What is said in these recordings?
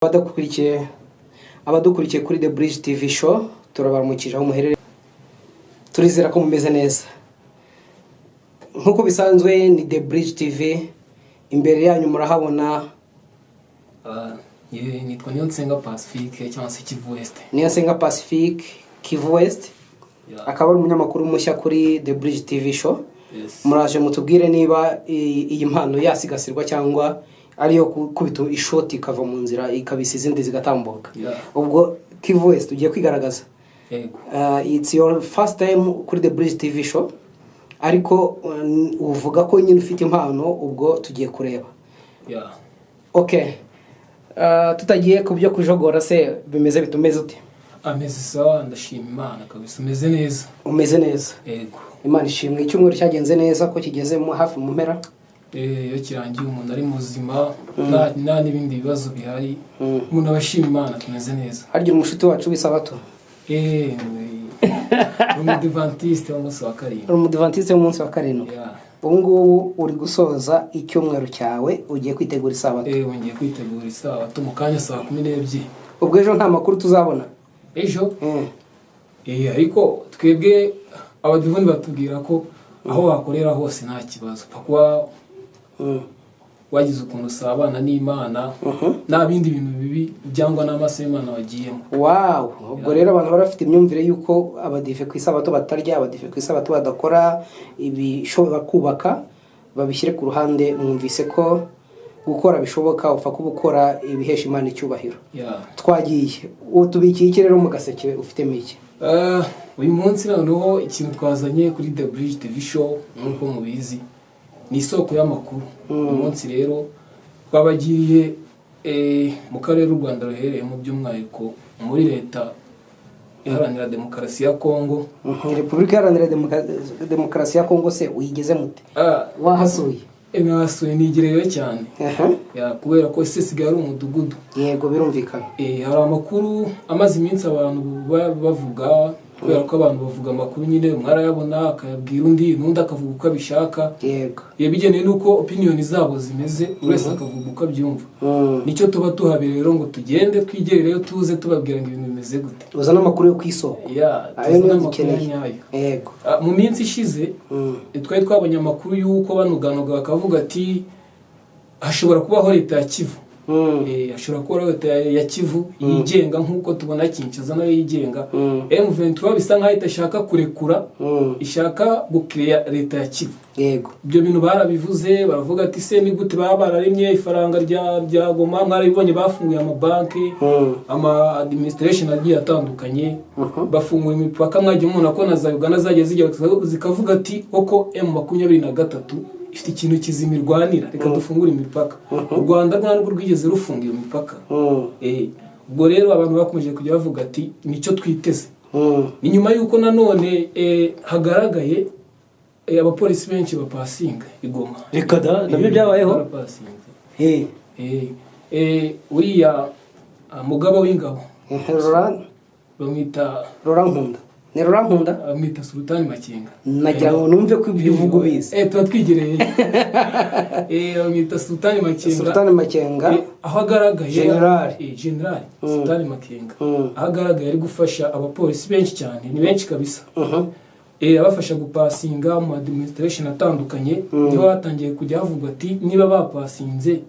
Abadukurikiye kuri The Bridge TV Show, turabaramukije aho muherereye. Turizera ko mumeze neza. Nk'uko bisanzwe, ni The Bridge TV imbere yanyu murahabona. Nitwa Niyonsenga Pacifique cyangwa se Kivu West. Niyonsenga Pacifique, Kivu West, akaba ari umunyamakuru mushya kuri The Bridge TV Show. Muraje mutubwire niba iyi mpano yasigasirwa cyangwa ariyo gukubita ishoti ikava mu nzira, ikabisa izindi zigatambuka. Ubwo Kivu West ugiye kwigaragaza. Yego. It's your first time kuri The Bridge TV Show, ariko uvuga ko nyine ufite impano, ubwo tugiye kureba. Okay, tutagiye ku byo kujogora se, bimeze bitumeze ute? Ameze sawa, ndashima Imana kabisa, umeze neza. Umeze neza? Yego. Imana ishimwe. Icyumweru cyagenze neza ko kigeze hafi mu mpera? Iyo kirangiye umuntu ari muzima, nta n'ibindi bibazo bihari, umuntu aba ashima Imana, tumeze neza. Harya umushuti wacu w'isabato? Ni umudivantiste w'umunsi wa karindwi. Uri umudivantiste w'umunsi wa karindwi? Yeah. Ubu ngubu uri gusoza icyumweru cyawe, ugiye kwitegura isabato? Ngiye kwitegura isabato mu kanya saa 12. Ubwo ejo nta makuru tuzabona? Ejo? Ariko twebwe abadivuni batubwira ko aho wakorera hose nta kibazo, upfa kuba wagize ukuntu usabana n'Imana, nta bindi bintu bibi byangwa n'amaso y'Imana wagiyemo. Wow, ubwo rero abantu bari bafite imyumvire y'uko abadive ku isabato batarya, abadive ku isabato badakora ibishobora kubaka, babishyire ku ruhande. Mwumvise ko gukora bishoboka, upfa kuba ukora ibihesha Imana icyubahiro. Twagiye, utubikiye iki rero mu gaseke? Ufitemo iki? Uyu munsi noneho ikintu twazanye kuri The Bridge TV Show, nk'uko mubizi, ni isoko y'amakuru. Uyu munsi rero twabagiriye mu karere u Rwanda ruherereyemo, by'umwihariko muri Leta Iharanira Demokarasi ya Kongo. Repubulika Iharanira Demokarasi ya Kongo se uyigeze mute? Wahasuye? Nahasuye, nigereyo cyane. Ya, kubera ko ese isigaye ari umudugudu. Yego, birumvikana. Hari amakuru amaze iminsi abantu bavuga, kubera ko abantu bavuga amakuru nyine, umwe arayabona akayabwira undi, n'undi akavuga uko abishaka. Bigendeye n'uko opinion zabo zimeze, buri wese akavuga uko abyumva. Nicyo tuba tuhabere rero, ngo tugende twigerereyo, tuze tubabwira ngo ibintu bimeze gute. Uzana amakuru yo ku isoko. Ya, Ayo tuzane niyo amakuru dukeneye. nyayo. Mu minsi ishize twari twabonye amakuru y'uko banuganuga bakavuga ati hashobora kubaho leta ya Kivu. Hashobora kubaho leta ya Kivu yigenga, nk'uko tubona Kinshasa nayo yigenga. M23 bisa nkaho idashaka kurekura, ishaka gukireya leta ya Kivu. Ibyo bintu barabivuze, baravuga ati se ni gute baba bararemye ifaranga rya Goma? Mwarabibonye, bafunguye amabanki, ama administration agiye atandukanye, bafunguye imipaka. Mwagiye mubona ko na za Uganda zagiye zigera zikavuga ati koko M23 ifite ikintu kizima irwanira, reka dufungure imipaka. U Rwanda rwo ntabwo rwigeze rufunga iyo mipaka. Ubwo rero abantu bakomeje kujya bavuga ati nicyo twiteze. Ni nyuma y'uko nanone hagaragaye abapolisi benshi bapasinga i Goma. Reka da, nabyo byabayeho? Barapasinze. Uriya mugaba w'ingabo Laurent bamwita Laurent Nkunda, ni Laurent Nkunda? Bamwita Sultani Makenga. Nagira ngo numve ko ibyo uvuga ubizi. Tuba twigereye. Bamwita Sultani Makenga. Sultani Makenga. Aho agaragaye General. General Sultani Makenga, aho agaragaye ari gufasha abapolisi benshi cyane, ni benshi kabisa, abafasha gupasinga mu administration atandukanye. Niho hatangiye kujya havugwa ati niba bapasinze,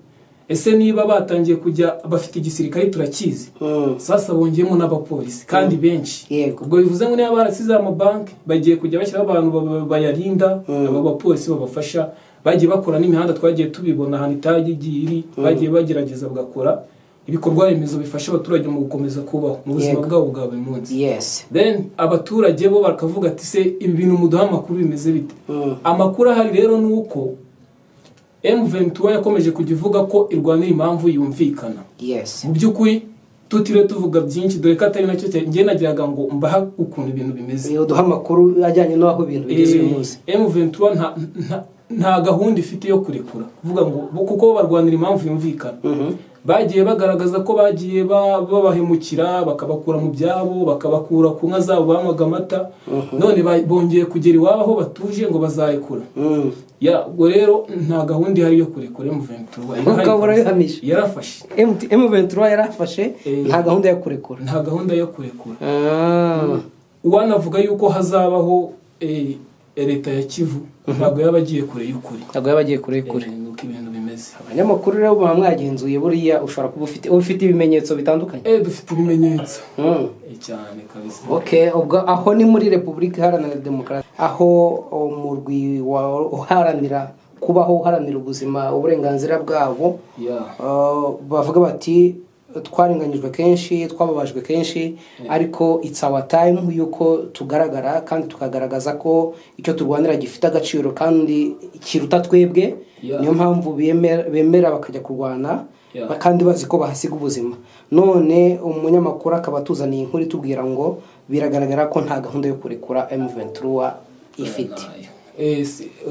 ese niba batangiye kujya bafite igisirikare turakizi, sasa bongeyemo n'abapolisi kandi benshi. Ubwo bivuze ngo niba barasize amabanki, bagiye kujya bashyiraho abantu bayarinda, abo bapolisi babafasha. Bagiye bakora n'imihanda, twagiye tubibona ahantu itajya igiye iri, bagiye bagerageza bagakora ibikorwa remezo bifasha abaturage mu gukomeza kubaho mu buzima bwabo bwa buri munsi. Then abaturage bo bakavuga ati se ibi bintu muduha amakuru bimeze bite? Amakuru ahari rero ni uko M23 yakomeje kujya ivuga ko irwanira impamvu yumvikana. Mu by'ukuri tutiriwe tuvuga byinshi, dore ko atari nacyo cyane, njye nagiraga ngo mbaha ukuntu ibintu bimeze. Uduha amakuru ajyanye n'aho ibintu bigeze uyu munsi. M23 nta gahunda ifite yo kurekura, kuvuga ngo kuko bo barwanira impamvu yumvikana. Bagiye bagaragaza ko bagiye babahemukira, bakabakura mu byabo, bakabakura ku nka zabo banywaga amata, none bongeye kugera iwabo aho batuje ngo bazarekura. Ya, ubwo rero nta gahunda ihari yo kurekura M23. Irahari Ukaba kabisa. urabihamije. Yarafashe. M23 yarafashe, nta gahunda yo kurekura. Nta gahunda yo kurekura. Uwanavuga yuko hazabaho leta ya Kivu ntabwo yaba agiye kure y'ukuri. Ntabwo yaba agiye kure kure. Nuko ibintu bimeze. Abanyamakuru rero muba mwagenzuye, buriya ushobora kuba ufite ibimenyetso bitandukanye. Dufite ibimenyetso. Cyane kabisa. Okay, ubwo aho ni muri Repubulika Iharanira Demokarasi, aho umurwi uharanira kubaho, uharanira ubuzima, uburenganzira bwabo, bavuga bati twarenganyijwe kenshi, twababajwe kenshi, ariko it's our time yuko tugaragara kandi tukagaragaza ko icyo turwanira gifite agaciro kandi kiruta twebwe. Niyo mpamvu bemera bakajya kurwana, kandi bazi ko bahasiga ubuzima. None umunyamakuru akaba atuzaniye inkuru itubwira ngo biragaragara ko nta gahunda yo kurekura M23 ifite.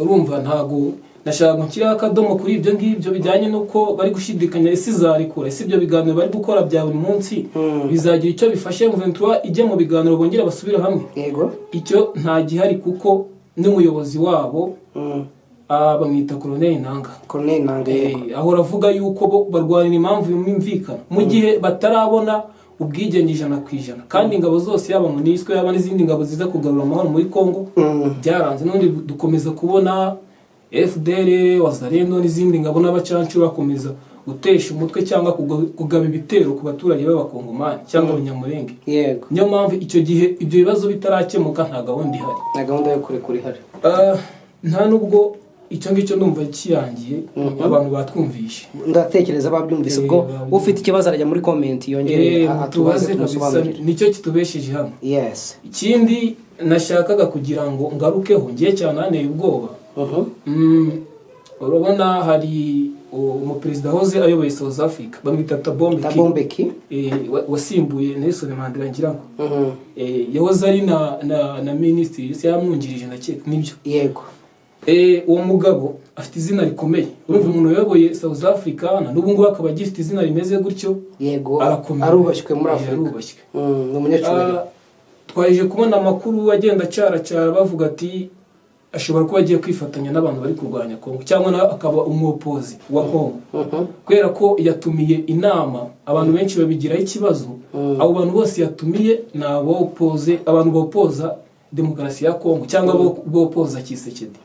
Urumva ntago nashaka ngo nshyireho akadomo kuri ibyo ngibyo bijyanye n'uko bari gushidikanya ese izarekura, ese ibyo biganiro bari gukora bya buri munsi bizagira icyo bifashe M23 ijye mu biganiro bongere basubire hamwe. Icyo nta gihari, kuko n'umuyobozi wabo, bamwita Colonel Nanga. Colonel Nanga, yego. Ahora avuga yuko bo barwanira impamvu yumvikana mu gihe batarabona ubwigenge 100%, kandi ingabo zose, yaba MONUSCO, yaba n'izindi ngabo ziza kugarura amahoro muri Congo, byaranze. N'ubundi dukomeza kubona FDL, Wazalendo n'izindi ngabo n'abacancuro bakomeza gutesha umutwe cyangwa kugaba ibitero ku baturage b'abakongomani cyangwa abanyamurenge. Niyo mpamvu icyo gihe ibyo bibazo bitarakemuka nta gahunda ihari. Nta gahunda yo kurekura ihari. Nta nubwo icyo ngicyo ndumva kirangiye, abantu batwumvishe. Ndatekereza babyumvise. Ubwo Babyumvise. ufite ikibazo arajya muri comment yongere atubaze, mutubaze kabisa. tumusobanurire. Nicyo kitubesheje hano. Ikindi nashakaga kugira ngo ngarukeho ngiye cyane hanteye ubwoba, urabona hari umuperezida wahoze ayoboye South Africa bamwita Thabo Mbeki. Thabo Mbeki. Wasimbuye Nelson Mandela ngira ngo. Yahoze ari na minisitiri, se yamwungirije ndakeka nibyo. Uwo mugabo afite izina rikomeye. Urumva umuntu uyoboye South Africa na n'ubu ngubu akaba agifite izina rimeze gutyo, arakomeye. Arubashywe muri Afurika. Arubashywe. Ni umunyacyubahiro. Twaje kubona amakuru agenda acaracara bavuga ati ashobora kuba agiye kwifatanya n'abantu bari kurwanya Kongo, cyangwa nawe akaba umwopozi wa Kongo, kubera ko yatumiye inama abantu benshi babigiraho ikibazo. Abo bantu bose yatumiye ni abopoze, abantu bopoza demokarasi ya Kongo cyangwa bopoza Tshisekedi.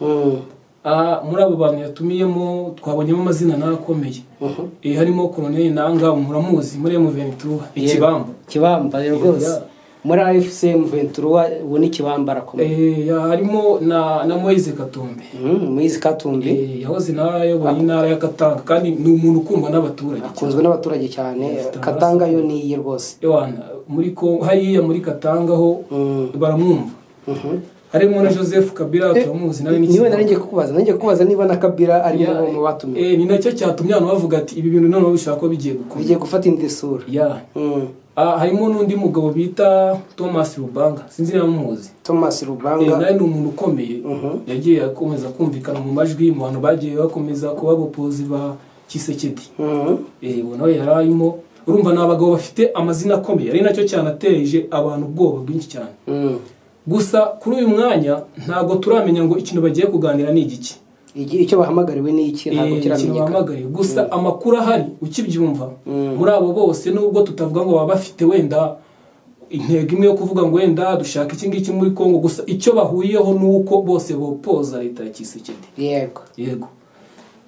Muri abo bantu yatumiyemo twabonyemo amazina n'akomeye. Harimo Colonel Nanga, muramuzi muri M23, Ikibamba. Kibamba rero rwose. Muri AFC M23 ubu ni Kibamba, arakomeye. Harimo na Moise Katumbi. Moise Katumbi. Yahoze nawe ayoboye intara ya Katanga, kandi ni umuntu ukundwa n'abaturage. Akunzwe n'abaturage cyane. Afite Katanga yo ni iye rwose. Ewana, muri Kongo hariya muri Katanga ho baramwumva. Harimo na Joseph Kabila, turamuzi nawe ni Niwe Kibamba. nari ngiye kukubaza niba na Kabila ari mu batumiwe. Ni nacyo cyatumye abantu bavuga ati ibi bintu noneho bishobora kuba bigiye gukomera, bigiye gufata indi sura. Harimo n'undi mugabo bita Thomas Lubanga, sinzi niba mumuzi. Thomas Lubanga. Nawe ni umuntu ukomeye, yagiye akomeza kumvikana mu majwi mu bantu bagiye bakomeza kuba abapozi ba Tshisekedi. Uwo nawe yari arimo. Urumva ni abagabo bafite amazina akomeye, ari nacyo cyanateje abantu ubwoba bwinshi cyane. Gusa kuri uyu mwanya ntabwo turamenya ngo ikintu bagiye kuganira ni igiki. Icyo bahamagariwe ni iki ntabwo Ikintu kiramenyekana. bahamagariwe. Gusa amakuru ahari ukibyumva, muri abo bose, nubwo tutavuga ngo baba bafite wenda intego imwe yo kuvuga ngo wenda dushaka iki ngiki muri Kongo, gusa icyo bahuriyeho ni uko bose bopoza leta ya Tshisekedi. Yego,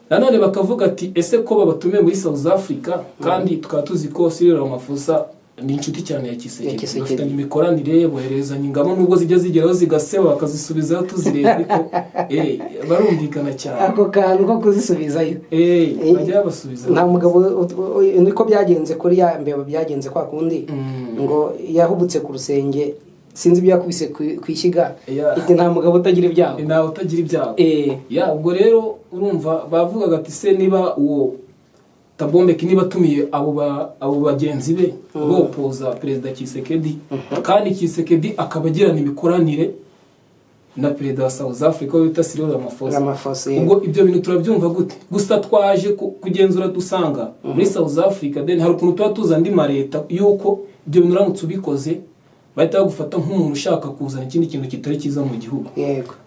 nanone bakavuga ati ese ko babatumiye muri South Africa, kandi tukaba tuzi ko Cyril Ramaphosa ni inshuti cyane ya Ya Tshisekedi, Tshisekedi. bafitanye imikoranire, boherezanya ingabo nubwo zijya zigeraho zigaseba bakazisubizayo tuzireba, ariko barumvikana cyane. Ako kantu ko kuzisubizayo. Bajya babasubiza. Nta mugabo niko byagenze kuri ya mbeba, byagenze kwa kundi ngo yahubutse ku rusenge, sinzi ibyo yakubise ku ishyiga, iti nta mugabo utagira ibyago. Ntawe utagira ibyago. Ya, ubwo rero urumva bavugaga ati se niba uwo Thabo Mbeki niba atumiye abo bagenzi be bopoza perezida Tshisekedi, kandi Tshisekedi akaba agirana imikoranire na perezida wa South Africa wita Cyril Ramaphosa. Ramaphosa, yego. Ubwo ibyo bintu turabyumva gute? Gusa twaje kugenzura dusanga muri South Africa, then hari ukuntu tuba tuzi andi maleta yuko ibyo bintu uramutse ubikoze bahita bagufata nk'umuntu ushaka kuzana ikindi kintu kitari cyiza mu gihugu.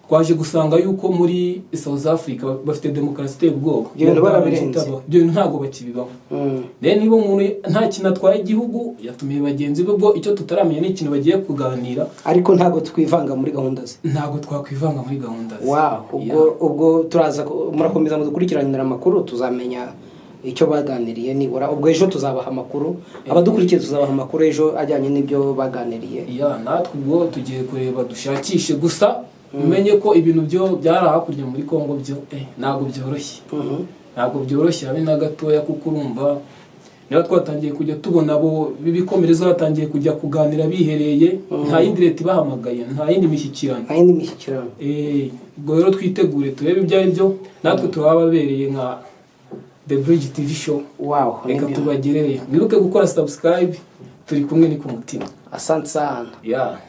Twaje gusanga yuko muri South Africa bafite demokarasi iteye ubwoba. Ibyo bintu barabirenze. Ibyo bintu ntabwo bakibibaho. Rero niba umuntu nta kintu atwaye igihugu, yatumiye bagenzi be, ubwo icyo tutaramenya ni ikintu bagiye kuganira. Ariko ntabwo twivanga muri gahunda ze. Ntabwo twakwivanga muri gahunda ze. Wow, ubwo turaza murakomeza mudukurikiranira amakuru, tuzamenya icyo baganiriye nibura. Ubwo ejo tuzabaha amakuru, abadukurikiye tuzabaha amakuru ejo ajyanye n'ibyo baganiriye. Ya, natwe ubwo tugiye kureba dushakishe. Gusa umenye ko ibintu byo byari hakurya muri Congo byo ntabwo byoroshye. Ntabwo byoroshye habe na gatoya, kuko urumva niba twatangiye kujya tubona abo b'ibikomerezwa batangiye kujya kuganira bihereye, nta yindi leta ibahamagaye, nta yindi mishyikirano. Nta yindi mishyikirano. Ubwo rero twitegure turebe ibyo ari byo, natwe turababereye nka The Bridge TV Show. Reka Nibyo. tubagerere. Mwibuke gukora subscribe, turi kumwe, ni ku mutima. Asante sana. Yeah.